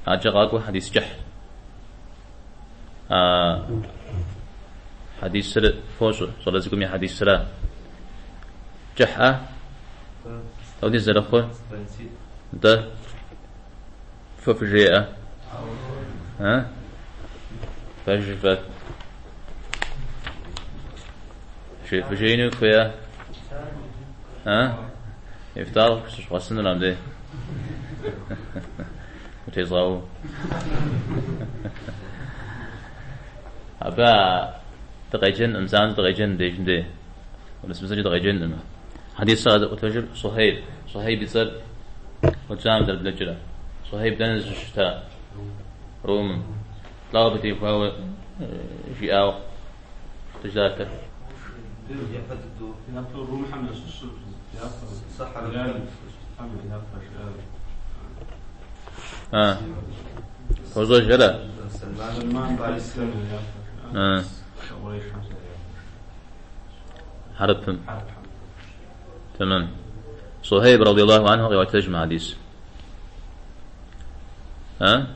Адэкӏэ къакӏуэ хьэдис кӏыхь. А хьэдисыр фощӏэ, щӏалэ цӏыкӏум и хьэдисыра. Кӏыхьӏэ? Дауэдиз зэрыхъур? Нтӏэ, фэ фыжеӏэ. А? Пэж жыфӏэт. Фыжеину хуея? А? Ифтар сыщӏгъэсынур абдей. Утезгъэу. Абы дыкъеджэнкъым, занщӏэу дыкъеджэн дежым дей. Урысыбзэкӏэ дыкъеджэнкъым. Хьэдисыр къэзыӏуэтэжыр Сухьейб. Сухьейб и цӏэр куэд щӏам зэрыблэкӏрэ. Сухьейб дэнэ зыщыщыта? Румым. Лӏо абы теухуауэ жиӏауэ къыжратыр. Япэ дыдэу. Япэ Румхэм ящыщыр япэ Билал япэ жиӏар. А. Фощӏэжрэ? Сэлман Фарисхэм япэ А. жиӏар. Къурейшхэм япэ. Хьэрыпым. Тэмэм. Сухьейб радиаллаху анху къиӏуэтэж мы хьэдис. А?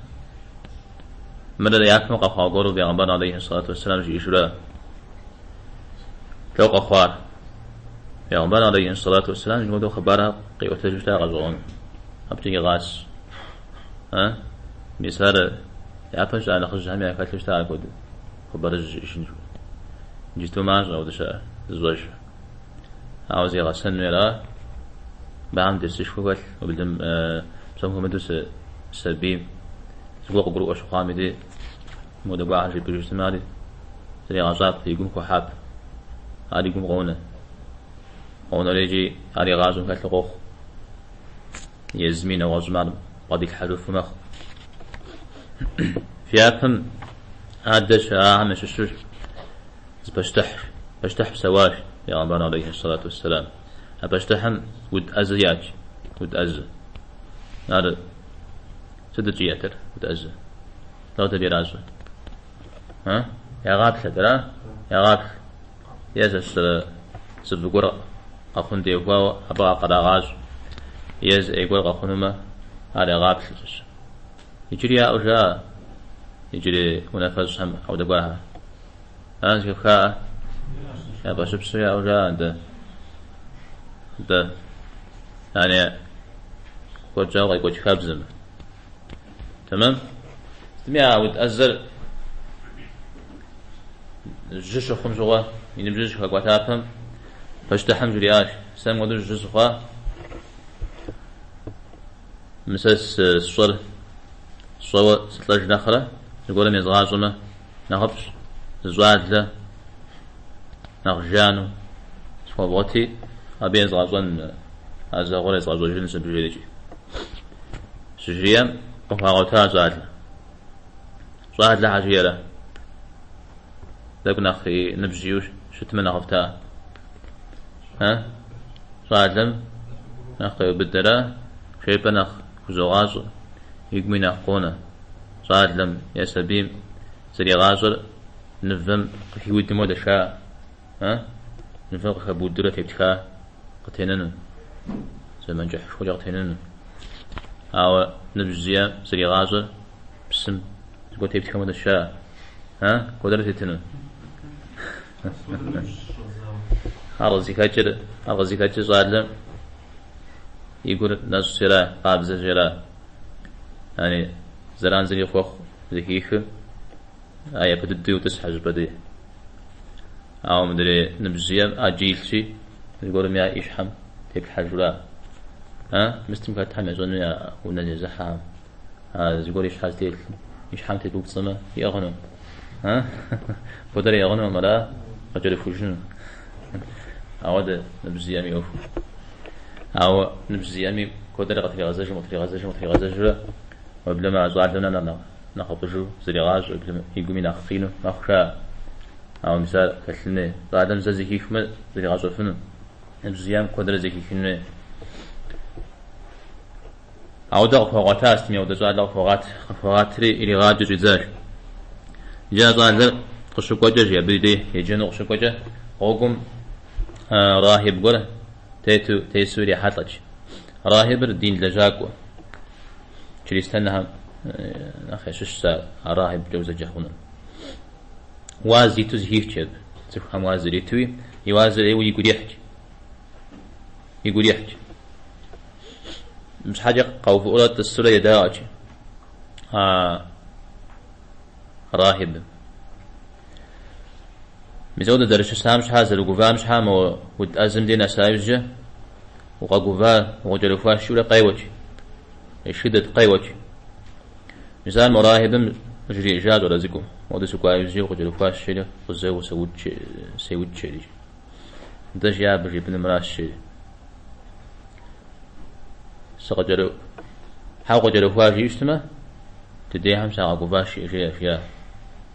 Мыр япэм къэхъуа гуэру Бегъымбар алейхи салату вассалам жиӏэжурэ. Лӏо къэхъуар. Бегъымбар алейхи салату вассалам мыпхуэдэу хъыбар къиӏуэтэжу щыта гъэщӏэгъуэн. Абыкӏэ игъас. А? Мис ар япэм щыӏа нэхъыжьхэм яхэлъу щыта апхуэдэу хъыбарыжь жиӏэжын. Иджыту мащӏэ ауэдэ щыӏэ, зыщӏэж. Ауэ зигъэсэну ара, абыхэм дерсышхуэ хэлъ, уеблэм псом хуэмыдэу сабийм зыгуэр къыгурыӏуэ щыхъуам и дей мыуэдэ гуэрхэр жепӏэжу щытмэ, ари зригъэщӏап, и гум хухьап, ар и гум къонэ. Къонэри икӏи ар и гъащӏэм хэлъу къохъу. Езыми нэгъуэщӏым ар бгъэдилъхьэжыфу мэхъу. Фи япэм адэ щыӏахэм ящыщу зы пащтыхь, пащтыхь псэуащ, Бегъымбар алейхи сэлату уэсселам. А пащтыхьым уд ӏэзэ иӏэт, уд ӏэзэ. Ар сытыт щӏиӏэтэр, уд ӏэзэ? Дауэт абы иращӏэ? А? Ягъаплъэт, ара? Ягъаплъ. Е зы фӏы гуэр къэхъун теухуауэ абы кърагъащӏ. Е зы ӏей гуэр къэхъунумэ, ар ягъаплъэщ. Иджыри яӏэу жаӏэ, иджыри унафэщӏхэм ауэдэ гуэрхэр. Ар зэхэфхаӏэ? Я фӏэщыпсу яӏэу жаӏэ, нтӏэ. Нтӏэ. Яни куэд щӏауэ къекӏуэкӏ хабзэм. Тэмэм? Сытми а уд ӏэзэр жьы щыхъум щыгъуэ, и ныбжьыр щыхэкӏуэтапэм, пащтыхьым жриӏащ, сэ мыуэдэу жьы сыхъуа, мы сэ сщӏэр сщӏэуэ сылӏэж нэхърэ, зыгуэрым езгъащӏэмэ, нэхъыфӏщ, зы щӏалэ нэхъ жану схуэвгъуэти, абы езгъэщӏэн, ӏэзэгъуэр езгъэщӏэжынщ абы жери. Щыжриӏэм къыхуагъуэта щӏалэ. Щӏалэ хьэ жиӏэрэ? Тӏэкӏу нэхъ и ныбжь иӏэу щытмэ нэхъыфӏта? А? Щӏалэм нэхъ къеубыдэрэ, жепӏэр нэхъ хузогъащӏэ, игуми нэхъ къонэ. Щӏалэм е сабийм зэригъащӏэр нывэм къыхиудым хуэдэ жаӏэ. А? Нывэм къыхэбудурэ тептха къытенэну, зэман кӏыхьышхуэкӏэ къытенэну. Ауэ ныбжь зиӏэм зэригъащӏэр псым зыгуэр тептхэм хуэдэ жаӏэ. А? Куэдрэ тетыну? Ар къызыхэкӏыр, ар къызыхэкӏыр щӏалэм и гур нэщӏщ ара, къабзэщ ара. Яни зэран зыри хуэхъу зэхихы, а япэ дыдэу йотӏысхьэ щӏыпӏэ дей. Ауэ мыдрей ныбжь зиӏэм ӏэджэ илъщи, зыгуэрым я и щхьэм теплъхьэжура. А? Мыстым хэтхэм ящӏэну я унэ зезыхьэхэм. А зыгуэр и щхьэ зытелъым, и щхьэм тебупцӏэмэ, иӏыгъыну. А? Куэдрэ иӏыгъынукъым, ара? Къыкӏэрыхужыну. Ауэдэ ныбжь зиӏэм и ӏуэху. Ауэ ныбжь зиӏэми куэдрэ къытригъэзэжым, къытригъэзэжым, къытригъэзэжурэ, уеблэмэ а щӏалэм нэ нэхъыфӏыжу зригъащӏэ, уеблэмэ игуми нэхъ къину мэхъу жаӏэ. Ауэ мис ар хэлъын хуей. Щӏалэм зэ зэхихмэ, зригъэщӏэфыну. Ныбжь зиӏэм куэдрэ зэхихын хуей. Ауэдэ къыхуагъуэта, сытми ауэдэ щӏалэ къыхуагъуэт, къыхуагъуэтри иригъаджэу щӏидзащ. Иджы а щӏалэр къыщыкӏуэкӏэ, жи, абы и дей еджэну къыщыкӏуэкӏэ, гъуэгум рахиб гуэр тету, тесу ирихьэлӏэт. Рахибыр дин лэжьакӏуэ, чристэнхэм. Нэхъ ящыщщ а рахибкӏэ узэджэ хъунур. Уаз иту зэхихт абы, цӏыхухэм уаз иритуи, и уазыр ӏейуэ игу ирихьт. Игу ирихьт. Щхьэкӏэ къэувыӏэурэ тӏысурэ едаӏуэт а рахибым. Мис ауэдэ зэрыщысам щхьа, зэрыгувам щхьа, мо уд ӏэзэм дей нэса иужькӏэ, укъэгува, укъыкӏэрыхуащ жиӏэурэ къеуэт. Ешхыдэт, къеуэт. Мис ар мо рахибым жриӏэжа щӏалэ цӏыкӏум. Модэ сыкӏуа иужькӏэ укъыкӏэрыхуащ жери, къызэуэ сеукӏ жери. Нтӏэ жиӏа абы жепӏэнур мыращ жери. Сыкъыкӏэрыху. Хьэ укъыкӏэрыхуа жиӏэу щытмэ, дыдейхэм сагъэгуващ жеӏэ, жиӏа.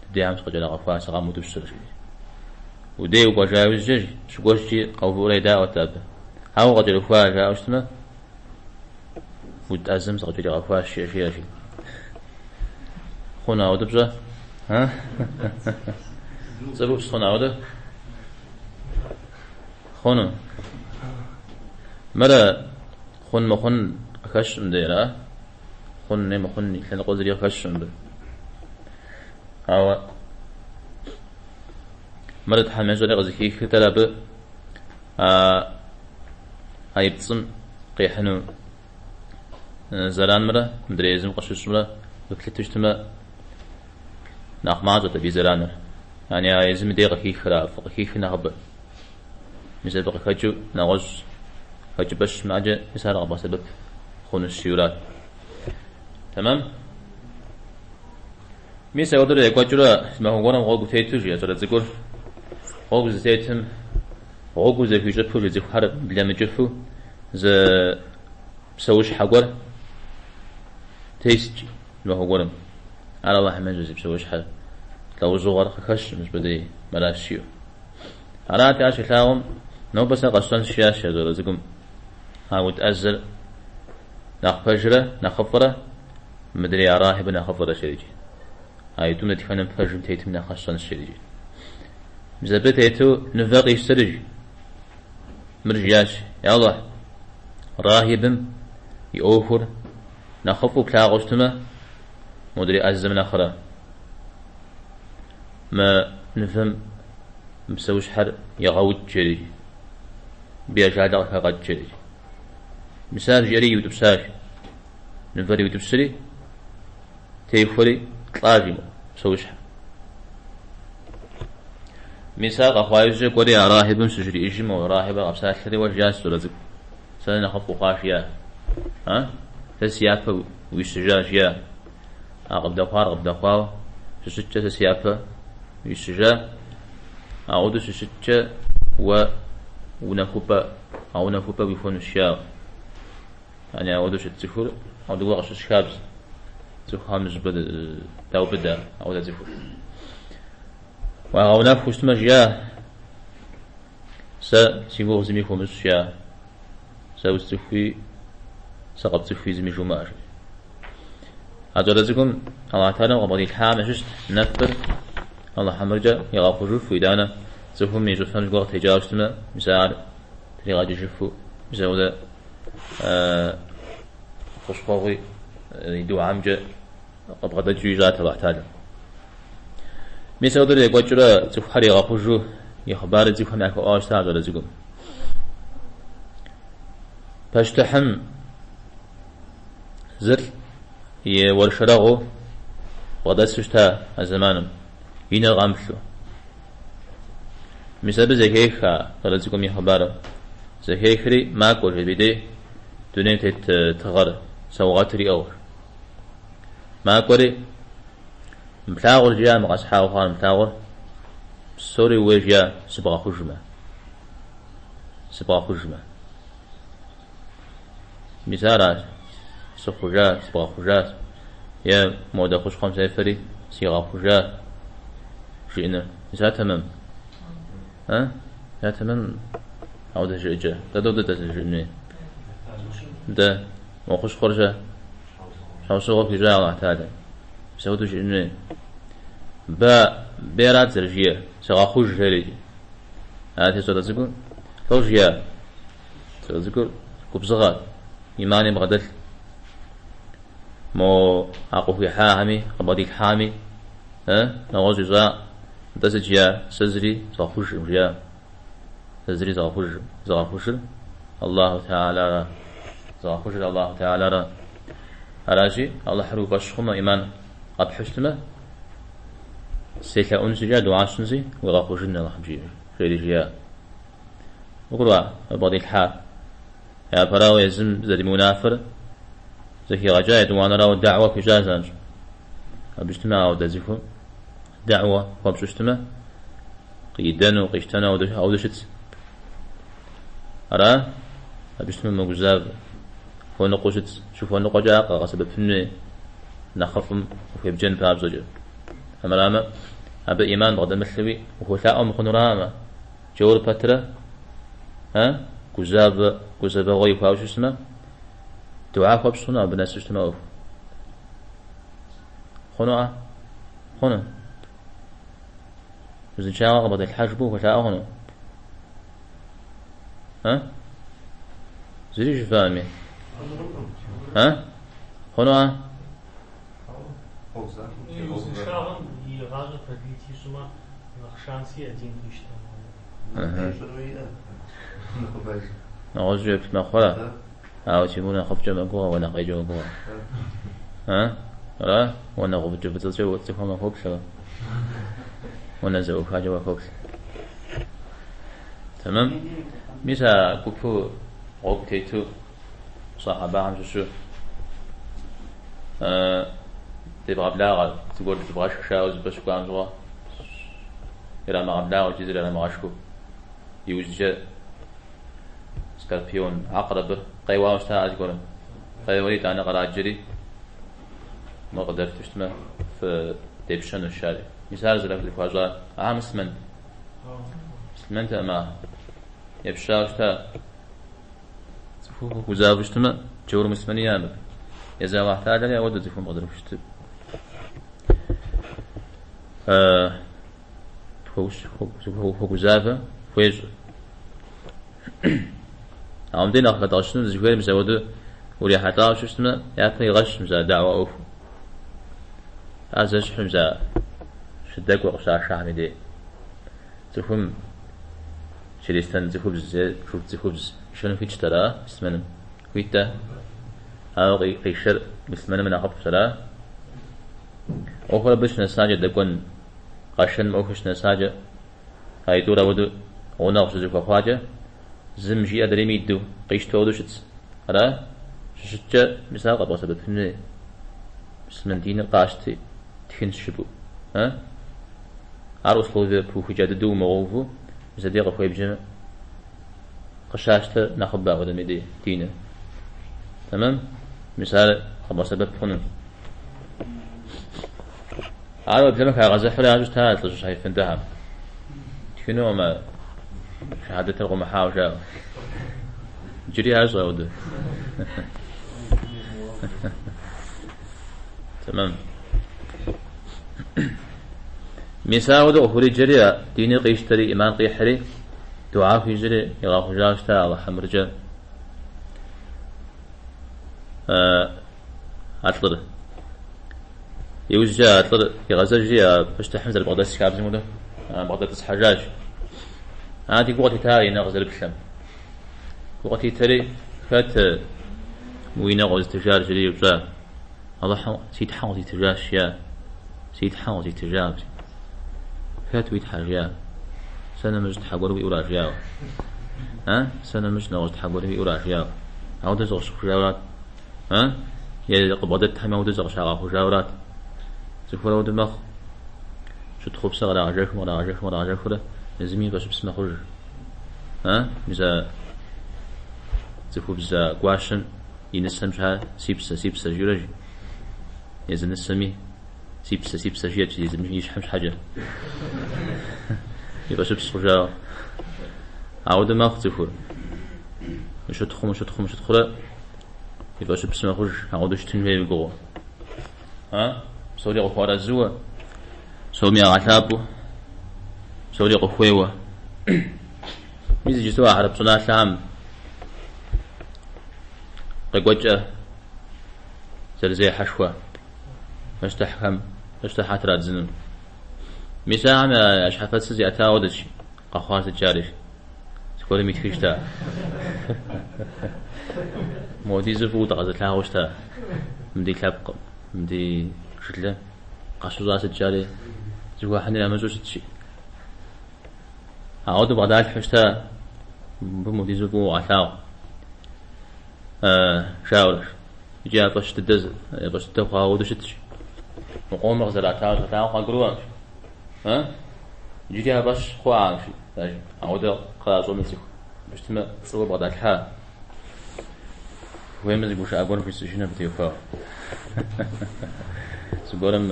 Дыдейхэм сыкъыкӏэрагъэхуа, сыкъамыутӏыпщрэ, жиӏэ. Удей укӏуэжа иужькӏэ, щыкӏуэжкӏи къэувыӏэурэ едаӏуэт абы. Хьэ укъыкӏэрыхуа жаӏэу щытмэ, уд ӏэзэм сыкъыкӏэригъэхуащ, жиӏэ, жиӏэ, жи. Хъуну ауэдэ пщӏэ? Пцӏы бупс хъуну ауэдэ? Хъуну. Мырэ хъун мыхъун къыхэщкъым дейра? Хъун е мыхъун и лъэныкъуэ зыри къыхэщкъым мыбы. Ауэ мырэ Тхьэм ещӏэри къызыхихыр абы а и пцӏым къихьыну зэранымрэ мыдрей езым къыщыщӏымрэ къыплъыту щытмэ, нэхъ мащӏэт абы и зэраныр. Яни а езым и дей къыхихра, фӏы къыхихыр нэхъыбэ. Мис абы къыхэкӏыу нэгъуэщӏ хэкӏыпӏэ щымыӏэкӏэ, мис ар къэбгъэсэбэп хъунущ жиӏэурат. Тэмэм? Мис апхуэдэурэ екӏуэкӏыурэ зы махуэ гуэрым гъуэгу тету жиӏэ щӏалэ цӏыкӏур. Гъуэгу зытетым гъуэгур зэхуищӏыпу жи цӏыхухэр блэмыкӏыфу зы псэущхьэ гуэр тест зы махуэ гуэрым. Ар Алыхьым ещӏэ зи псэущхьэр лӏэужьыгъуэр къыхэщкъым мыщӏыпӏэ дей мыращ жиӏэу. Арати, ар щилъагъум, нобэ сэ къэсщӏэнщ, жиӏащ а щӏалэ цӏыкӏум. А уд ӏэзэр нэхъ пэжрэ нэхъыфӏрэ мыдрей а рахибыр нэхъыфӏрэ жери. А итӏум дэтхэнэм пэжым тетым нэхъ къэсщӏэнщ жери. Мис абы тету нывэ къищтэри, мыр жиӏащ, Я Алыхь, рахибым и ӏуэхур нэхъыфӏу плъагъуу щытмэ, модрей ӏэзэм нэхърэ. Мы нывэм мы псэущхьэр егъэукӏ жери, мыбы и ажалыр къыхэгъэкӏ жери. Мис ар жиӏэри иутӏыпщащ. Нывэр иутӏыпщри, техуэри лӏа жи псэущхьэр. Мис ар къэхъуа иужькӏэ кӏуэри а рахибым щыжриӏэжым, мо рахибыр къэпсалъэри, уэ жиӏащ, щӏалэ цӏыкӏу, сэ нэхъыфӏ ухъуа жиӏа. А? Сэ си япэ уищыжа жиӏа. А къыбдэхъуар къыбдэхъуауэ щыщыткӏэ сэ си япэ уищыжа. Ауэдэу щыщыткӏэ уэ унэхупӏэ, а унэхупӏэ уихуэнущ жиӏауэ. Яни ауэдэу щыт цӏыхур ауэдэ гуэр къыщыщӏ хабзэ. Цӏыхухэм зыщӏыпӏэ даубыдэ ауэдэ цӏыхур. Уагъэунэхуу щытмэ, жиӏа, сэ си гугъу зыми хуомыщӏ, жиӏа. Сэ усцӏыхуи, сэ къэпцӏыхуи зыми жумыӏэ, жи. А щӏалэ цӏыкӏум Алыхь Тэхьэлам къыбгъэдилъхьам ящыщт нэфыр Алыхь ӏэмыркӏэ игъэхъужыфу, итӏанэ цӏыхум и щӏыфэм зыгуэр къытекӏауэ щытмэ, мис ар тригъэкӏыжыфу, мис ауэдэ хущхъуэгъуи и дугьэмкӏэ къыбгъэдэкӏыу ищӏат Алыхь Тэхьэлам. Мис ауэдэрэ екӏуэкӏыурэ цӏыхухэр игъэхъужу и хъыбарыр цӏыхухэм яхэӏуауэ щыта щӏалэ цӏыкӏум. Пащтыхьым зылӏ и уэршэрэгъуу бгъэдэсу щыта а зэманым, и нэр къэмыплъу. Мис абы зэхех а щӏалэ цӏыкӏум и хъыбарыр. Зэхехри макӏуэ жи абы дей дунейм тет тыгъэр, саугъэтыр иӏыгъщ. Макӏуэри, мы плъагъур жиӏа, мы къэсхьауэ хъуар мы плъагъур, псори ууей жиӏа, сыбгъэхъужмэ. Сыбгъэхъужмэ. Мис аращ, сыхъужа, сыбгъэхъужащ, е модэ хущхъуэм сефэри сигъэхъужа, жиӏэныр. Мис ар тэмэм? А? Ар тэмэм? Ауэдэ жыӏэкӏэ. Дэ додэ дэ жыӏэнуи. Дэ, мо хущхъуэр щэ? Щхьэусыгъуэ хуищӏа Алыхь Тэхьэлам. Мис ауэдэу жиӏэнуи. Бэ, бэрат зэрыжиӏэр, сыгъэхъуж жери. Арати, щӏалэ цӏыкӏур, лӏо жиӏа? Щӏалэ цӏыкӏур губзыгъэт, имани бгъэдэлът. Мо а къыхуихьахэми, къыбгъэдилъхьами, нэгъуэщӏ ищӏа, нтӏэ сыт жиӏа, сэ зыри згъэхъужкъым, жиӏа. Сэ зыри згъэхъужкъым. Зыгъэхъужыр Аллаху Теалара. Зыгъэхъужыр Аллаху Теалара. Аращи, Аллахьыр уи фӏэщ хъумэ, ӏиман къэпхьу щытмэ, селъэӏунщи, жиӏа, дугьэ сщӏынщи, уигъэхъужын Аллахьым жери жиӏа. Къыбгурыӏуа, бгъэдилъхьар. Япэрауэ езым зэримыунафэр зэхигъэкӏа, етӏуанэрауэ дэгьуэ хуищӏа занщӏэу. Абы щытмэ, ауэдэ цӏыхум дэгьуэ хуэпщӏу щытмэ, къидэну, къищтэну ауэдэу щытщ. Ара? Абы щытмэ мыгузавэ. Хуэныкъуэу щытщ. Щыхуэныкъуэкӏэ ар къэгъэсэбэпын хуей нэхъыфӏым ухуебджэн папщӏэкӏэ. Армырамэ, абы ӏиман бгъэдэмылъуи ухуэлъаӏуэ мыхъунурамэ, джаур пэтрэ, а, гузавэ, гузэвэгъуэ ихуауэ щытмэ, дугьэ хуэпщӏ хъуну абы нэсу щытмэ ӏуэху. Хъунуӏэ? Хъуну. Узыншагъэ къыбгъэдэлъхьэ жыпӏэу ухуэлъаӏуэ хъуну? А? Зыри жыфӏами? А? Хъунуӏэ? Узыншагъэм и гъащӏэр продлить ищӏмэ, нэхъ шанс иӏэ дин къищтэну. Нэгъуэщӏу еплъ мэхъурэ? Ауэ Тимур нэхъыфӏкӏэ мэгугъэ, уэ нэхъ ӏейкӏэ уогугъэ. А? Ара? Уэ нэгъуфӏыкӏэ фӏыцӏэкӏэ цӏыхухэм уахоплъэ. Уэ нэ зэӏухакӏэ уахоплъэ. Тэмэм? Мис а гупу гъуэгу тету сэхьэбэхэм щыщу девгъэблагъэ, зыгуэр дывгъэшх жаӏэу зыщӏыпӏэ щыкӏуам щыгъуэ ирамыгъэблагъэу икӏи зыри ирамыгъэшхыу. Иужькӏэ скорпион акърэбыр къеуауэ щыта зыгуэрым. Къеуэри итӏанэ къраджэри, мыр къыдэфту щытмэ, фыдепщэнущ жари. Мис ар зэрызэхуащӏар. Ахэр муслъымэнт. Муслъымэнтэкъым ахэр. Епщауэ щыта. Цӏыхур гузавэу щытмэ, джаур муслъымэни ямып. Езы Аллахь Тэхьэлари ауэдэ цӏыхум къызэрыхущытыр. Хуэгузавэ хуещӏ. Ауэ мыбдеж нэхъ хэдгъэщыну дызыхуейр мис ауэдэу урихьэлӏауэ щытмэ, япэ игъэщ мис а дэгьуэ ӏуэху. Ар зэщхьыр мис а щыдэкӏуэ къыщашэхэм и дей. Цӏыхум чыристэн цӏыхубз е журт цӏыхубз ишэну хуитщ, ара муслъымэным? Хуит-тӏэ? Ауэ къишэр муслъымэнымэ нэхъыфӏщ, ара? ӏуэхур абы щынэсакӏэ дэкӏуэн, къэшэн ӏуэхур щынэсакӏэ, аитӏур ауэдэу гъунэгъу щызэхуэхъуакӏэ, зым жиӏэр адрейм идэу, къищтэу ауэдэу щытщ, ара? Щыщыткӏэ, мис ар къэбгъэсэбэпын хуей, муслъымэн диныр къащти, тхынщ жыпӏэу, а? Ар условие пыухыкӏа дыдэу умыгъэуву, мис абдей къыхуебджэмэ, къыщащтэ нэхъыбэ апхуэдэм и дей диныр. Тэмэм? Мис ар къэбгъэсэбэп хъуну. Ар уеблэмэ хагъэзыхьурэ ящӏу щыта лӏыжь щхьэефэндэхэм. Тхынукъым а шэхьадэтыр къыумыхьауэ жаӏэу. Иджыри ящӏэ апхуэдэу. Тэмэм. Мис ауэдэу къыхуриджэри, диныр къищтэри, ӏиман къихьри, дугьэ хуищӏри игъэхъужауэ щыта Алыхь ӏэмыркӏэ а лӏыр. Иужькӏэ а лӏыр игъэзэжри, а пащтыхьым зэрыбгъэдэс хабзэм хуэдэу бгъэдэтӏысхьэжащ. Арати, гу къылъита и нэ къызэрыплъэм. Гу къылъитэри, хэт уи нэ къозытыжар жери еупщӏа. Алыхьым си Тхьэм къызитыжащ, жиӏа. Си Тхьэм къызитыжащ. Хэт уи Тхьэр, жиӏа. Сэ нэмыщӏ Тхьэ гуэр уиӏэу ара, жиӏауэ. А? Сэ нэмыщӏ нэгъуэщӏ Тхьэ гуэр уиӏэу ара, жиӏауэ. Ауэдэ зыкъыщыхъужауэрат. А? Е къыбгъэдэтхэми ауэдэ зыкъыщагъэхъужауэрат. Цӏыхур ауэдэ мэхъу. Щытхъупсыр кърагъэжэхым, кърагъэжэхым, кърагъэжэхыурэ езыми и фӏэщыпс мэхъуж. А? Мис а цӏыхубз а гуащэм и нысэм щхьа си псэ, си псэ жиӏэурэ жи. Езы нысэми си псэ, си псэ жиӏэт езым и щхьэм щхьэкӏэ. И фӏэщыпс хъужауэ. Ауэдэ мэхъу цӏыхур. Ущытхъум, ущытхъум, ущытхъурэ и фӏэщыпс мэхъуж, ауэдэу щытын хуей уи гугъэу. А? Псори къыхуарэзыуэ, псоми ягъэлъапӏэу, псори къыхуейуэ. Мис иджысту а хьэрып щӏыналъэхэм къекӏуэкӏэ Зэрызехьэшхуэ пащтыхьхэм пащтыхьэ традзыну. Мис ахэм я щхьэфэцыр зиӏэта хуэдэщ, къэхъуар сыт жари. Зыгуэрым итхыжта. Модизу фӏыуэ дыкъэзылъагъуу щыта мы ди лъэпкъым, мы ди жылэм къащыщӏа сыт жари зыхуахьынур ямыщӏэу щытщи. Ауэдэу бгъэдалъхьэу щыта, мыбы модизу фӏыуэ укъалъагъу. Жаӏэурэ. Икӏи я фӏэщ дыдэ, я фӏэщ дыдэ хъуауэ хуэдэу щытщ. Мы къомыр къызэратауэ щалъагъум къагурыӏуэщ. Иджыри я фӏэщ хъуакъым, жи. Ауэдэ къращӏэну цӏыху. Щытмэ, пцӏыуэ бгъэдалъхьа. Хуеймэ зы гушыӏэ гуэр вжесӏэжын абы теухуауэ. Зыгуэрым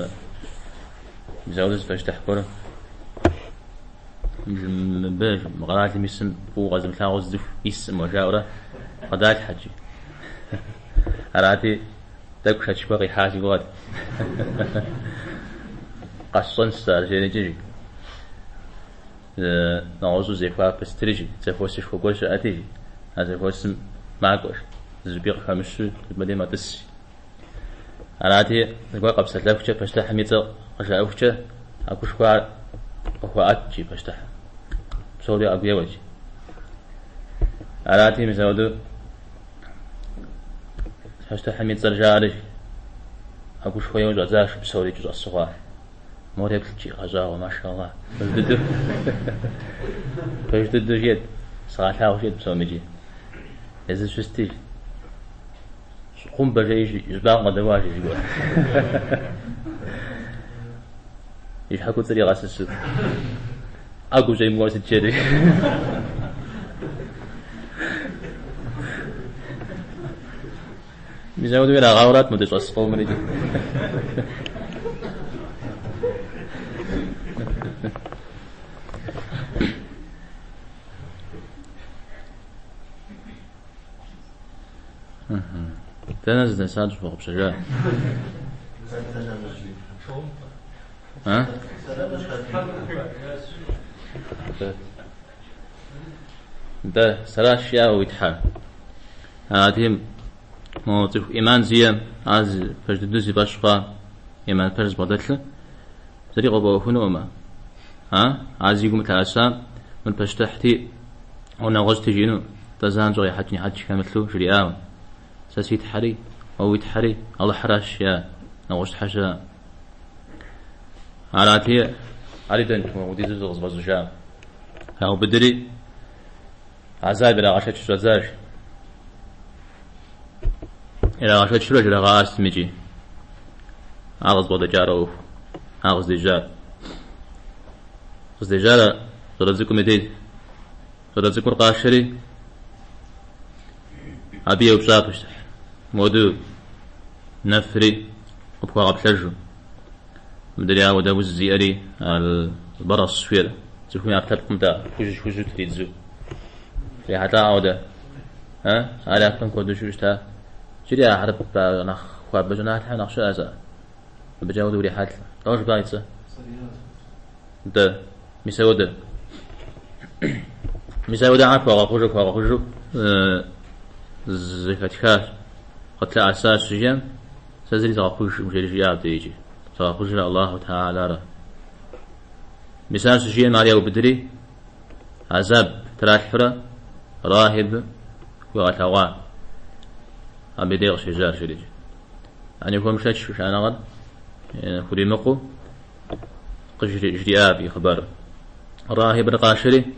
мис ауэдэ зы пащтыхь гуэр мыбы мы къэралым исым фӏыуэ къэзымылъагъуу зы цӏыху исым жаӏэурэ бгъэдалъхьэт, жи. Арати, тӏэкӏу шэч гуэр къихьа си гугъэт. Къэсщӏэнщ сэ ар жерикӏи, жи. Нэгъуэщӏу зехуапэ сытри, жи. Зэхуэсышхуэ гуэр щыӏэти, жи. А зэхуэсым макӏуэ, жи. Зыщӏыпӏи къыхэмыщу зыщӏыпӏэ дей мэтӏыс, жи. Арати, зыгуэр къэпсэлъэхукӏэ, пащтыхьым и цӏэр къыжаӏэхукӏэ, ӏэгушхуэр къыхуаӏэт, жи пащтыхьым. Псори ӏэгу еуэт, жи. Арати, мис ауэдэу пащтыхьым и цӏэр жаӏэри, жи, ӏэгушхуэ еуэу щӏадзащ, псори икӏи щӏэсы хъуа. Мор еплът, жи, егъэщӏагъуэ, машалла. Пэж дыдэу, пэж дыдэу жиӏэт, сыкъалъагъу жиӏэт псоми икӏи. Езыр щысти, жи. Хъумбэ жеӏи, и щӏыбагъым къыдэуащ зыгуэр. И щхьэ куцӏыр игъэсысу. ӏэгу щӏемыуэр сыт жери. Мис апхуэдэу ирагъауэрат модэ щӏэс къомыр иджы. Дэнэ зыдэсар щыфӏэгъупщэжа? Нтӏэ, сэращ жиӏауэ уи Тхьэр. Арати, мо цӏыху ӏиман зиӏэм, ар пэж дыдэу зи фӏэщ хъуа ӏиман пэж зыбгъэдэлъыр, зыри къыфӏэӏуэхунукъым. А? Ар зи гум лъэӏэсам, мыр пащтыхьти, нэгъуэщӏти жиӏэну, тӏэ занщӏэу ехьэкӏ-нехьэкӏ хэмылъу жриӏауэ. Сэ си Тхьэри, уэ уи Тхьэри Алыхьыращ жиӏа, нэгъуэщӏ Тхьэ щыӏэкъым. Арати, ар идэнт мыпхуэдизу зыкъызыфӏэщӏыжам. Яубыдри, гӏэзаб ирагъэшэчу щӏадзащ. Ирагъэшэчурэ жрагъэӏащ сытми икӏи. Ар къызбгъэдэкӏар ӏуэху, ар къыздежьар. Къыздежьар щӏалэ цӏыкӏум и дей. Щӏалэ цӏыкӏур къашэри, абы еупщӏа пащтыхь. Моду нэфри къыпхуагъэплъэжу. Мыдрей ауэдэ уз зиӏэри аль-барас жиӏэр цӏыхум и ӏэпкълъэпкъым да хужь-хужьу тридзу. Фрихьэлӏа ауэдэ? А? Ар япэм куэду щыӏэу щыта. Иджыри а хьэрып нэхъ хуабэ щӏыналъэхэр нэхъ щыӏэщ ар. Абыкӏэ ауэдэ урихьэлӏэ. Дауэ жыпӏа и цӏэ? Дэ, мис ауэдэ. Мис ауэдэ ар хуагъэхъужу, хуагъэхъужу зэхэтхащ, къытлъэӏэсащ жиӏэм, сэ зыри згъэхъужкъым, жери жиӏа абдей икӏи. Згъэхъужыр Аллаху Тэхьэлара. Мис ар щыжиӏэм ар яубыдри, гӏэзаб тралъхьурэ рахиб хуигъэлъэгъуа. Абы дей къыщежьар жери. Ани хуэмышэч шыӏэныгъэр хуримыкъуу къыжриӏа абы и хъыбар. Рахибыр къашэри,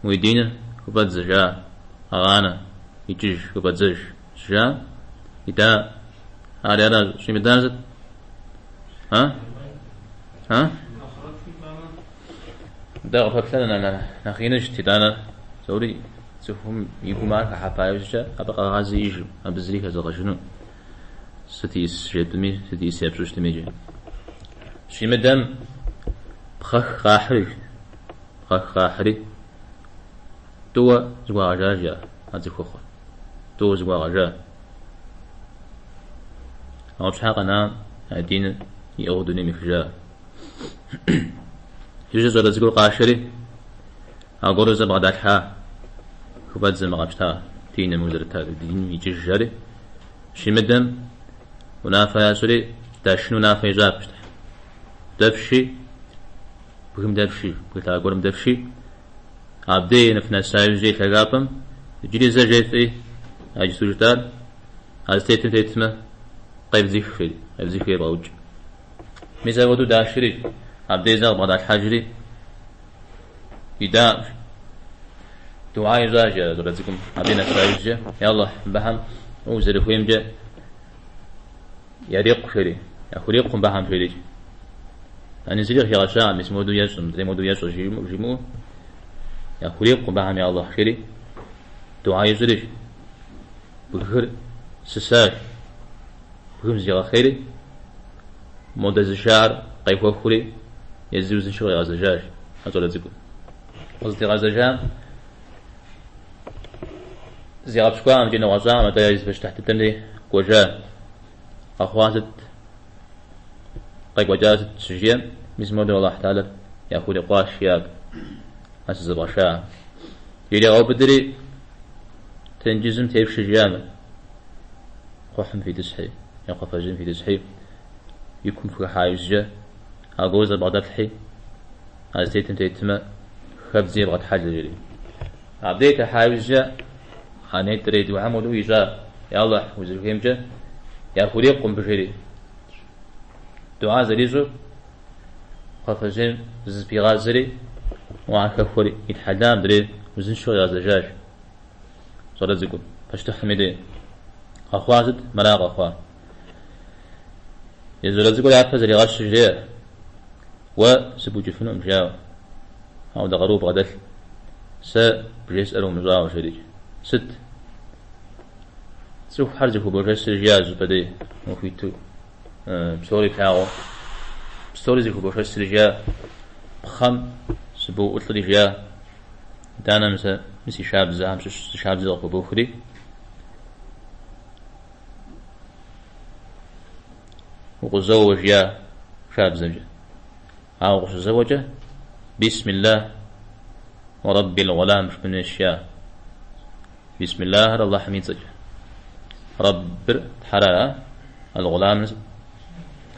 уи диныр хыфӏэдзэ, жа, къэгъанэ, икӏыж, хыфӏэдзэж, жа, ида, ар яра щӏимыдар сыт? А? А? Дэ къыпэплъэр нэхъ иныжт, итӏанэ зэури цӏыхум и гум ар хыхьэпа иужькӏэ абы къэгъазэ иӏэжым, абы зыри хэзэгъэжыну. Сыт ис жепӏэми, сыт ис епщӏу щытми икӏи. Щимыдэм пхъэх къахьри, пхъэх къахьри, тӏууэ зыгуагъэжа жиӏа а цӏыхухъур. Тӏууэ зыгуагъэжа. Ауэ щхьэ къэна а диныр иӏыгъыу дунейм ехыжа. Иужькӏэ щӏалэ цӏыкӏур къашэри, аргуэру зэ бгъэдалъхьа, хыфӏэдзэ мы къэпщта диным узэрыта диным икӏыж жари, щимыдэм Унафэ ящӏри, дашыну унафэ ищӏа пащтыхьым. Дэфши, бгым дэфши, бгы лъагэ гуэрым дэфши, абдей ныфнэса иужькӏэ и лъагапӏэм иджыри зэ жефӏи, а иджыпсту жытӏар, а зытетым тетмэ, къевдзых, жери, къевдзыхи евгъэукӏ. Мис апхуэдэу дашри, абдей зэ къыбгъэдалъхьэжри, идаӏым. Дуӏа ищӏащ а щӏалэ цӏыкӏум, абдей нэса иужькӏэ, Я Алыхь, мыбыхэм уэ узэрыхуеймкӏэ ярикъу, жери, яхурикъу мыбыхэм, жери. Ани зыри къыхигъэщакъым, мис мыуэду ещӏэ, мыдрейм уэду ещӏэ жимыӏэу, яхурикъу мыбыхэм, я Алыхь, жери, дуӏа ищӏри, бгыр сысащ. Бгым зигъэхъейри, мо дэзышахэр къехуэхури, езыр узыншэу къигъэзэжащ а щӏалэ цӏыкӏум. Къыздигъэзэжам зигъэпщкӏуакъым икӏи нэгъуэщӏакъым, атӏэ езы пащтыхь дыдэм дей кӏуэжа. Къэхъуа сыт, къекӏуэкӏа сыт щыжиӏэм, мис модэу Аллахь Тэхьэлэр яхурикъуащ, жиӏащ а сызэвгъэшахэм. Иригъэубыдри, тенджызым тефши, жиӏа мыр. Кхъухьым фитӏысхьи, е кхъуафэжьейм фитӏысхьи, и кум фыхыхьа иужькӏэ, аргуэру зэ бгъэдэфлъхьи, а зытетым тетмэ, хэвдзи евгъэтхьэлэ, жери. Абдей техьа иужькӏэ, а нетӏрей духьэм хуэдэу ищӏа, Я Алыхь, узэрыхуеймкӏэ яхурикъу мыбы, жери. Дуӏа зэрищӏу, кхъуафэжьейм зызыпигъазэри, уа хэхуэри, итхьэла мыдрейр узыншэу къигъэзэжащ. Щӏалэ цӏыкӏур, пащтыхьым и дей. Къэхъуа сыт? Мыра къэхъуа. Езы щӏалэ цӏыкӏур япэ зэригъэщыр жреӏэ. Уэ сыбукӏыфынукъым, жиӏауэ. Ауэдэ къару бгъэдэлъ. Сэ бжесӏэр умыщӏауэ, жерикӏ. Сыт? Цӏыхухэр зыхубошэсыр жиӏа зыщӏыпӏэ дей, ухуиту, псори плъагъуу. Псори зыхубошэсыр жиӏа, пхъэм сыбоуӏулӏри жиӏа. Итӏанэ мис мы си шабзэхэм щыщ зы шабзэ къыхубохри, укъызоуэ жиӏа шабзэмкӏэ. Ауэ укъыщызэуэкӏэ, Бисмиллах уа Раббил гъулам жыпӏэн хуейщ жиӏа. Бисмиллахыр Аллахьым и цӏэкӏэ. Раббыр Тхьэр ара, Аль-Гъуламыр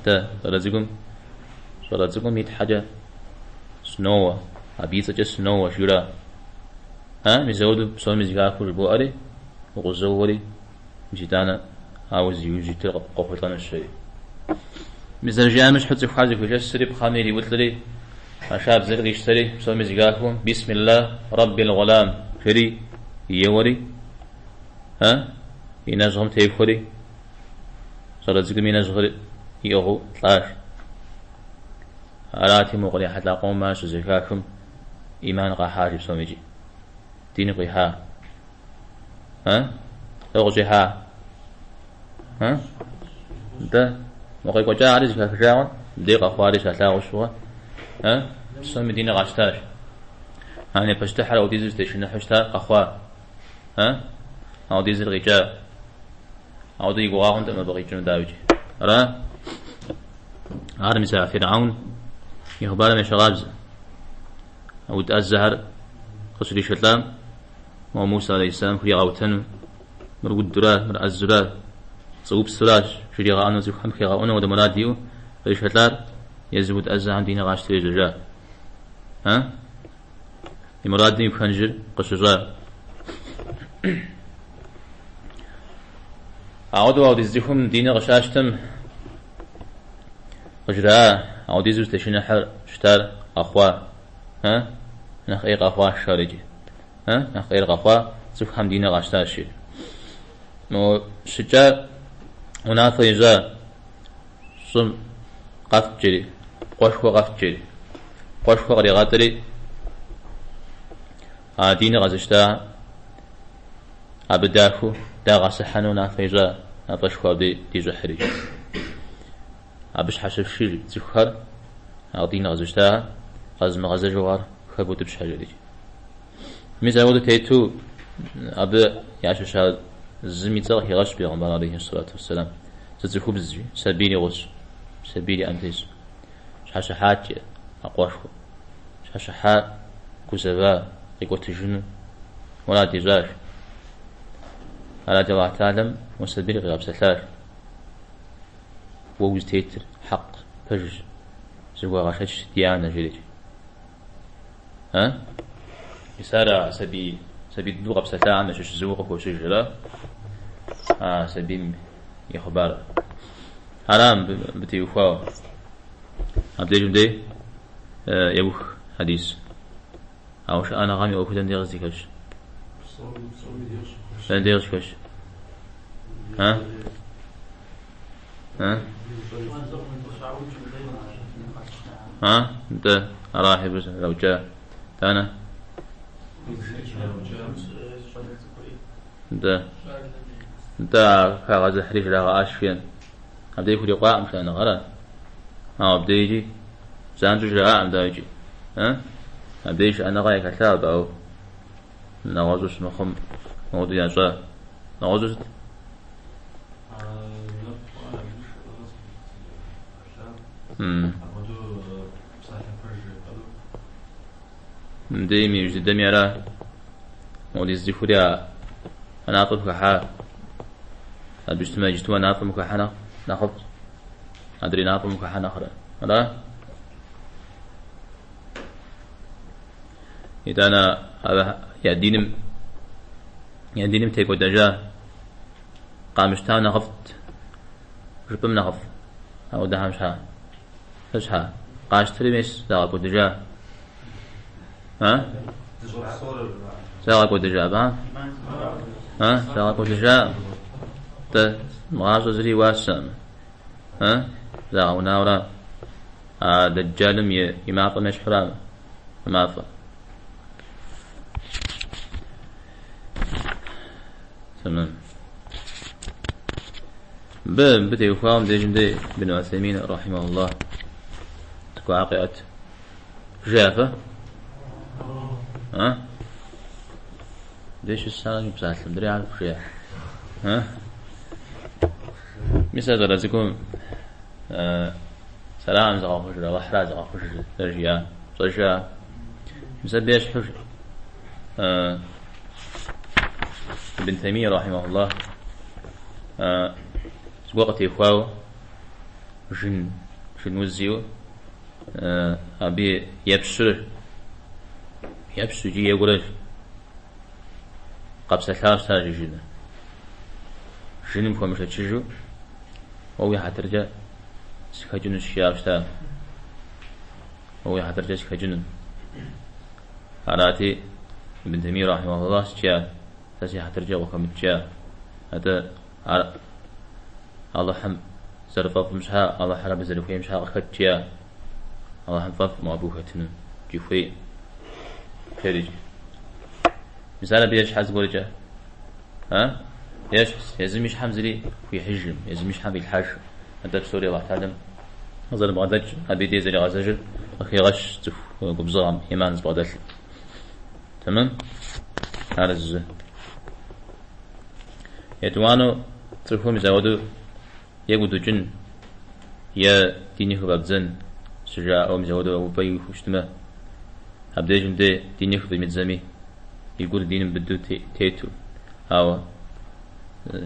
дэ щӏалэ цӏыкӏум, щӏалэ цӏыкӏум и Тхьэкӏэ сыноуэ, абы и цӏэкӏэ сыноуэ жиӏэра. А, мис ауэдэу псоми зэхахыу жыбоӏэри, укъызоуэри, мис итӏанэ ауэ зи ужь итыр къохъулӏэнущ жери. Мис зэрыжиӏам ещхьу цӏыхухэр зэхуишэсри, пхъэми ириӏулӏри, а шабзэри къищтэри, псоми зэхахыу, Бисмиллах, Раббил гъулам, жери, еуэри, а, и нэжьгъым техуэри, щӏалэ цӏыкӏум и нэжьгъыр иӏыгъыу лӏащ. Арати, мо кърихьэлӏа къомым ар щызэхахым, ӏиман къахьащ псоми икӏи. Диныр къихьа. А? Дауэ къыщӏихьа? А? Нтӏэ, мо къекӏуэкӏари зэхахыжауэ, мыдей къэхъуари щалъагъуу щыгъуэ, а? Псоми диныр къащтащ. Ани пащтыхьыр ауэдизу зытешыныхьу щыта къэхъуа. А? Ауэдизыр къикӏа. Ауэдэ и гугъа хъунтэкъым абы къикӏыну, дауикӏ. Ара? Ар мис а Фирхьэун и хъыбарым ещхьыркъабзэ. Уд ӏэзэхэр къыщришэлӏам, мо Муса алейхьиссэлам хуригъэутэну, мыр удура, мыр ӏэзура, пцӏыупсуращ жригъэӏэну цӏыхухэм хигъэӏуну ауэдэ мурад иӏэу къришэлӏар езы уд ӏэзэхэм диныр къащтэри ежьэжа. А? И мурадым и пхэнжыр къыщыщӏа. Ауэдэу ауэдиз цӏыхум диныр къыщащтэм къыжраӏа, ауэдизу зытешыныхьыр щытар къэхъуа. А? Нэхъ ӏей къэхъуа жаӏэр иджы. А? Нэхъ ӏейр къэхъуа, цӏыхухэм диныр къащтащ жери. Мо щыкӏа унафэ ищӏа щӏым къэфт жери, къуэшхуэ къэфт жери. Къуэшхуэ къригъэтӏри, а диныр къэзыщта абы дахыу дагъэсыхьэну унафэ ищӏа мафӏэшхуэ абы дищӏыхьри. Абы щхьэщыфши цӏыхухэр, а диныр къэзыщтахэр, къэзымыгъэзэжу ар хэвутӏыпщхьэ жери. Мис апхуэдэу тету абы ящыща зым и цӏэр къыхигъэщ бегъымбар алейхи сэлату уэсселам. Зы цӏыхубз жи, сабийр и гъусэу, сабийр и ӏэм тесу. Щхьэщыхьат жи а къуэшхуэм. Щхьэщыхьа, гузэва, къикӏуэтыжыну мурад ищӏащ. Арати, Аллахь Тэхьэлам мо сабийр къигъэпсэлъащ. Уэ узытетыр хьэкъ пэжщ, зыхуэгъэшэч ди анэ, жери. А? Мис ар а сабий, сабий дыдэу къэпсэлъахэм ящыщ зыуэ къыхощыж, ара? А сабийм и хъыбар. Ара мыбы теухуауэ. Абдежым дей еух хьэдис. Ауэ шыӏэныгъэм и ӏуэху дэнэ дей къыздыхэщ? Дэнэ дей къыщыхэщ? А? А? А? Нтӏэ, ара хьибыр зэраукӏа. Итӏанэ? Нтӏэ. Нтӏэ, а хагъэзыхьри жрагъэӏащ жиӏэн. Абдей хурикъуакъым шыӏэныгъэ, ара? Ауэ абдей икӏи занщӏэу жраӏакъым, дауэ икӏи. А? Абдей шыӏэныгъэ яхэлъа абы, ауэ нэгъуэщӏу щымыхъум, мыуэду ящӏа. Нэгъуэщӏу сыт? Мыбдейми иужь дыдэми ара? Мыуэдиз цӏыхури а напӏэм хыхьа. Абы щытмэ, иджыту а напӏэм хыхьэ нэхъыфӏ. Адрей напӏэм хыхьэ нэхърэ. Ара? Итӏанэ абы я диным, я диным текӏуэдэжа къамыщта нэхъыфӏт, жыпӏэм нэхъыфӏ. Ауэдэхэм щхьа? Сыт щхьа? Къащтэри мес, загъэкӏуэдыжа. А? Загъэкӏуэдыжа абыхэм? А? Загъэкӏуэдыжа. Тӏэ, гъащӏэ зыри уасэкъым. А? Загъэунауэра? А Дэджджалым и мафӏэм ещхьура мы мафӏэр? Тэмэм. Мыбы, мыбы теухуауэ мыбдежым дей Ибн Усеймин рахьимахуллах зыгуэр къеӏэт. Жеӏэ фэ? А? Дей щысар псалъэ, мыдрей ар жеӏэ. А? Мис а щӏалэ цӏыкӏум сэракъым зыгъэхъужыр, Алыхьра зыгъэхъужыр зэрыжиӏа, пщӏэжа. Мис абы ещхьу Ибн Таймия рахьимахуллах зыгуэр къытехуауэ жын, жын уз иӏэу абы епщыр, епщ икӏи екӏурэ къэпсэлъауэ щытащ жыныр. Жыным хуэмышэчыжу уэ уи хьэтыркӏэ сыхэкӏынущ жиӏауэ щыта. Уэ уи хьэтыркӏэ сыхэкӏыну. Арати, Ибн Таймия рахьимахуллах сыт жиӏа? Сэ си хьэтыркӏэ къыхэмыкӏ жиӏа. Атӏэ ар Алыхьым зэрыфӏэфӏым щхьа, Алыхьыр абы зэрыхуейм щхьа къыхэкӏ жиӏа. Алыхьым фӏэфӏкъым абы ухэтыну, икӏи хуейкъым. Жерикӏ. Мис ар абы ещхьэ зыгуэркӏэ. А? Ещхьщ, езым и щхьэм зыри хуихьыжым, езым и щхьэм фӏилъхьэжым. Атӏэ псори Алыхь Тэхьэлэм къызэрыбгъэдэкӏ, абы и дей зэригъэзэжыр къыхегъэщ цӏыху губзыгъэм, иман зыбгъэдэлъым. Тэмэм? Ар зы. Етӏуанэу цӏыхум мис ауэдэу е удукӏын, е диныр хыфӏэбдзэн щыжаӏэу мис ауэдэу упӏэ ихуэу щытмэ, абдежым де диныр хыфӏимыдзэми, и гур диным быдэу тету, ауэ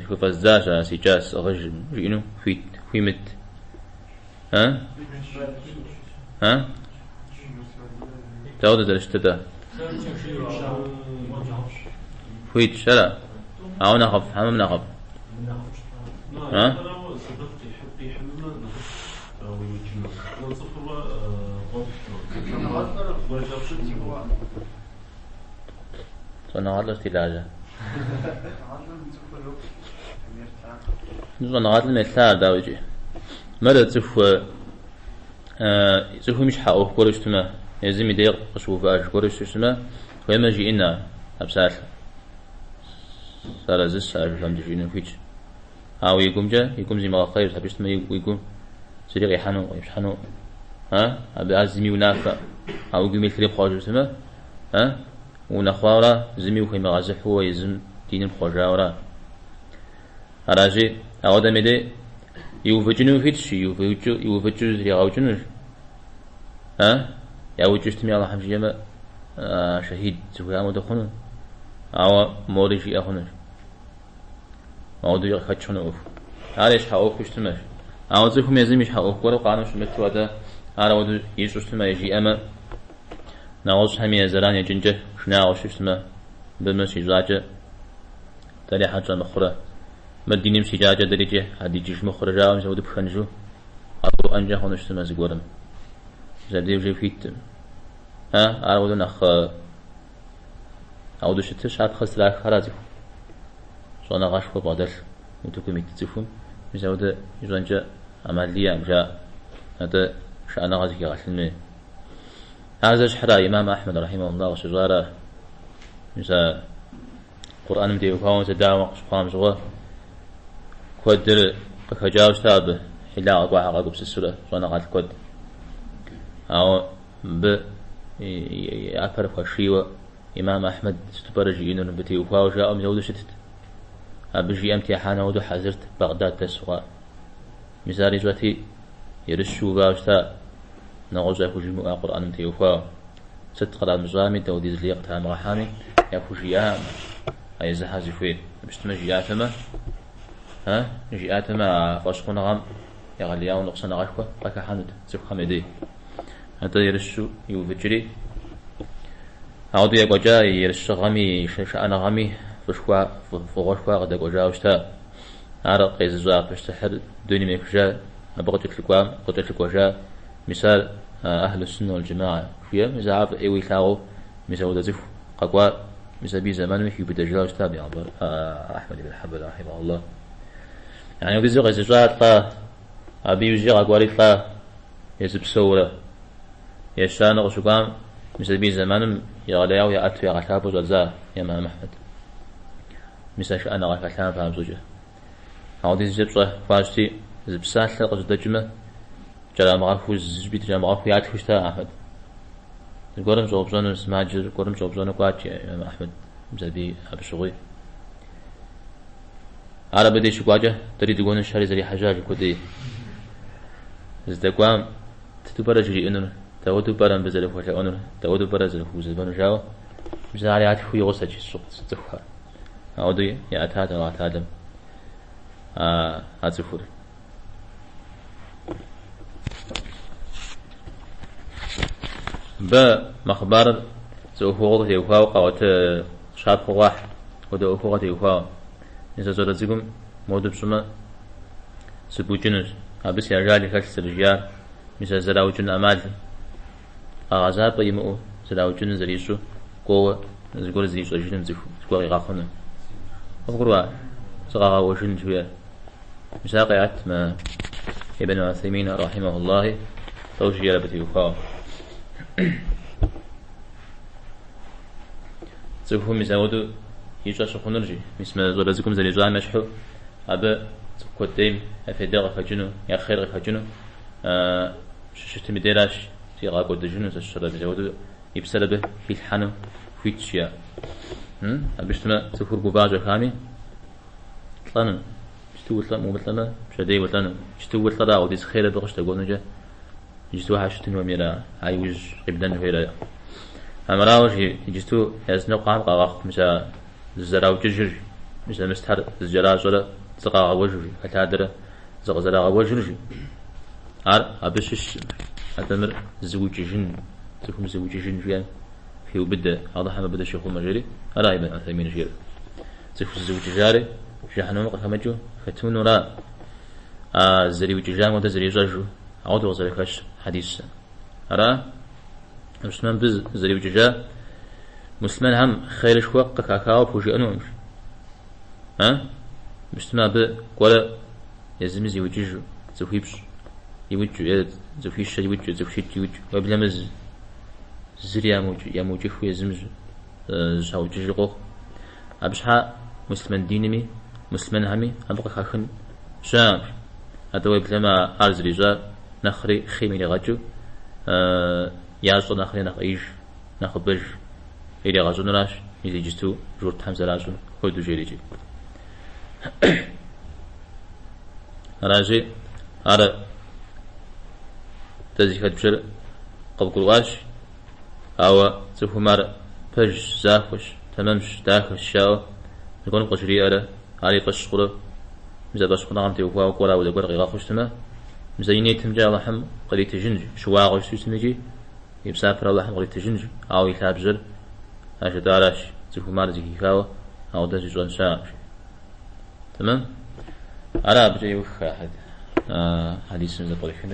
хыфӏэздзащ ар сикӏа сӏыгъыжым, жиӏэну хуит, хуимыт. А? А? Дауэ зэрыщытыр-тӏэ? Хуитщ, ара? Ауэ нэхъыфӏ, хьэмэ мынэхъыфӏ? А? Щӏэныгъэлӏыр сыт и лажьэ? Щӏэныгъэлӏым елъа, дауэ икӏи. Мыр цӏыху цӏыхум и щхьэ ӏуэху гуэру щытмэ, езым и дей къыщыувыӏэж гуэру щытмэ, хуеймэ жиӏэн а псалъэр. Сыарэзыщ а жыфӏэмкӏэ жиӏэну хуитщ. Ауэ и гумкӏэ, и гум зимыгъэхъейр, абы щытмэ и гум зыри къихьэну, къипщхьэну, а? Абы ар зыми унафэ, а уи гум илъри пхъуэжу щытмэ, а? Унэхъуауэра, зыми ухуемыгъэзыхьу уэ езым диныр пхъуэжауэра? Аращи, ауэдэм и дей иувыкӏыну хуитщ, иувыкӏыу зригъэукӏынущ. А? Яукӏыу щытми, Алыхьым жиӏэмэ, шэхид зыхуеям хуэдэ хъуну. Ауэ мори жиӏэ хъунущ. Ауэдэуи къыхэкӏ хъуну ӏуэху. Ар и щхьэ ӏуэхуу щытмэщ. Ауэ цӏыхум езым и щхьэ ӏуэху гуэру къанэу щымыту, атӏэ ар ауэдэу ищӏу щытмэ, жиӏэмэ, нэгъуэщӏхэми я зэран екӏынкӏэ шынагъуэ щытмэ, мыбы мыр щищӏакӏэ дэри щхьэ тщӏэ мыхъурэ, мыр диным щикӏакӏэ дэрикӏи щхьэ дикӏыж мыхъурэ жаӏэу мис ауэдэу пхэнжу къагурыӏуэнкӏэ хъуну щытмэ зыгуэрым. Мис абдеж уже хуиткъым. А, ар ауэдэу нэхъ ауэдэу щытыр щапхъэ зытраххэр а цӏыху. Щӏэныгъэшхуэ бгъэдэлъ утыкум ит цӏыхум мис ауэдэ ищӏэнкӏэ ӏэмал иӏэкъым, жаӏэ. Атӏэ шыӏэныгъэ зыхигъэлъын хуей. Ар зэщхьра имам Ахьмэд рахьимахуллах къыщыщӏара? Мис а Къурӏэным теухуауэ зэдауэ къыщыхъуам щыгъуэ куэдыр къыхэкӏауэ щыта абы, хьилагъэ гуэрхэр къагупсысурэ щӏэныгъэлӏ куэд. Ауэ мыбы и ӏэпэр хуашийуэ имам Ахьмэд сыту пӏэрэ жиӏэнур мыбы теухуауэ жаӏэу мис ауэдэу щытт. Абы жиӏэм техьэн ауэдэу хьэзырт Багъдад дэсу хъуар. Мис ар ищӏэти, ерыщу увауэ щыта, нэгъуэщӏ яхужимыӏэу а Къурӏэным теухуауэ. Сыт кърамыщӏами, дауэдиз лей къытрамыгъэхьами, яхужиӏакъым а езыхэр зыхуейр. Абы щытмэ, жиӏатэмэ, а, жиӏатэмэ, а фӏэщхъуныгъэм егъэлеяуэ ныкъусаныгъэшхуэ къыхыхьэнут цӏыхухэм я дей. Атӏэ ерыщу иувыкӏри, ауэдэу екӏуэкӏа и ерыщыгъэми, и шыӏэныгъэми фӏышхуэ, фӏыгъуэшхуэ къыдэкӏуэжауэ щыта. Ар къезыщӏа пащтыхьыр дунейм ехыжа, абы къыкӏэлъыкӏуам, къыкӏэлъыкӏуэжа, мис ар Ахьлу Суннэ уал Джэма'а жиӏэм, мис ар фӏыуэ илъагъуу, мис ауэдэ цӏыху къэкӏуа, мис абы и зэманым хиубыдэжауэ щыта бегъымбар Ахьмэд ибн Хьэмбэл рахьимахуллах. Яни апхуэдизу къезыщӏа лӏа, абы иужькӏэ къэкӏуари лӏа, езы псэурэ. Ещанэ къыщыкӏуам, мис абы и зэманым егъэлеяуэ яӏэту ягъэлъапӏэу щӏадза имам Ахьмэд. Мис а шыӏэныгъэ хэлъам папщӏэкӏэ. Апхуэдизкӏэ пщӏэ хуащӏти, зы псалъэ къыжьэдэкӏмэ, кӏэрамыгъэхуу, зыщӏыпӏи кӏэрамыгъэхуу ятхыу щыта Ахьмэд. Зыгуэрым щӏэупщӏэну, сымаджэ гуэрым щӏэупщӏэну кӏуат имам Ахьмэд, мис абы абы щыгъуи. Ар абы деж щыкӏуакӏэ, дэри дыкӏуэнущ, жари зэрихьэжьащ куэдей. Здэкӏуам сыту пӏэрэ жриӏэнур, дауэдэу пӏэрэ мыбы зэрыхуэлъэӏуэнур, дауэдэу пӏэрэ зэрыхуэгузэвэнур жауэ, мис ар ятхыу и гъусэт цӏыхухэр. Ауэдэу яӏэтат Аллахь Тэхьэлам а цӏыхур. Мыбы мы хъыбарыр зы ӏуэхугъуэ теухуауэ къаӏуэтэ щапхъэу къахь, хуэдэ ӏуэхугъуэ теухуауэ. Мис а щӏалэ цӏыкӏум моуэдэу пщӏымэ, сыбукӏынущ. Абы си ажал хэлъ зэрыжиӏар, мис а зэраукӏын ӏэмал къэгъэзапӏэ имыӏэу зэраукӏыныр зэрищӏу кӏуэуэ зыгуэр зрищӏэжыным цӏыху зыгуэр къигъэхъуну. Къывгурыӏуа? Зыкъэгъэуэжын жыхуиӏэр. Мис ар къеӏэт мы Ибн Уثеймин рахьимахуллахи тӏэу жиӏэр абы теухуауэ. Цӏыхум мис ауэдэу ищӏэ щыхъунур жи, мис мы щӏалэ цӏыкӏум зэрищӏам ещхьу, абы цӏыху куэдейм я фейдэ къыхэкӏыну, я хъер къыхэкӏыну щыщытым и дейращ зигъэкӏуэдыжыну, зэщэрэ мис ауэдэу и псэр абы хилъхьэну хуитщ, жиӏэ. Абы щытмэ, цӏыхур гува щӏэхами, лӏэну, иджыту умылӏэмэ, пщэдей улӏэну, иджыту улӏэрэ ауэдиз хъер абы къыщыдэкӏуэнукӏэ, иджыту щхьэ щытын хуэмейрэ, а иужь къибнэн хуейрэ. Армырауэ жи, иджыту языныкъуэхэм къагъэхъу, мис а зызэраукӏыжыр, мис а мыстхэр зыкӏэращӏэрэ зыкъагъэуэжыр жи, хэлъадэрэ зыкъызэрагъэуэжыр жи. Ар абы щыщ, атӏэ мыр зыукӏыжын, цӏыхум зыукӏыжын жиӏэм хеубыдэ, Алыхьым абы дыщихъумэ жери, ара Ибн Уثеймин жиӏэр. Цӏыху зызыукӏыжари жыхьэнэмэм къыхэмыкӏыу хэтынура, а зэриукӏыжам хуэдэ зэрищӏэжу, ауэдэу къызэрыхэщ хьэдисым. Ара? Щытмэ, мыбы зэриукӏыжа муслъымэнхэм хъерышхуэ къыхахауэ пхужыӏэнукъым. А? Щытмэ, абы кӏуэрэ езыми зиукӏыжу, цӏыхуипщӏ иукӏыу, е цӏыхуищэ иукӏыу, цӏыхущитӏ иукӏыу, уеблэмэ зыри ямыукӏыхыу езым зыщаукӏыжу къохъу. Абы щхьа муслъымэн динми, муслъымэнхэми абы къыхахын щыӏэкъым. Атӏэ уеблэмэ ар зэрищӏар нэхъри хъейм иригъэкӏыу, ящӏэр нэхъри нэхъ ӏеиж, нэхъыбэж иригъэщӏынуращ, мис иджысту журтхэм зэращӏым хуэдэу жери икӏи. Аращи, ар дэ зыхэдбжэр къывгурыӏуащ. Ауэ цӏыхум ар пэжщ, захуэщ, тэмэмщ, дахэщ жаӏэу зыгуэрым къыжриӏэрэ, ар и фӏэщ хъурэ, мис а фӏэщхъуныгъэм теухуауэ кӏуэрэ ауэдэ гуэр къигъэхъуу щытмэ, Мис а и нетымкӏэ Алыхьым къритыжынщ, щыуагъэу щыту щытми икӏи и псапэр Алыхьым къритыжынщ, ауэ и лъабжьэр а жытӏаращ, цӏыхум ар зэхихауэ ауэдэ щищӏэн щыӏэкъым, жи. Тэмэм? Ара абыкӏэ иух хьэдисым зэпкърихыныр.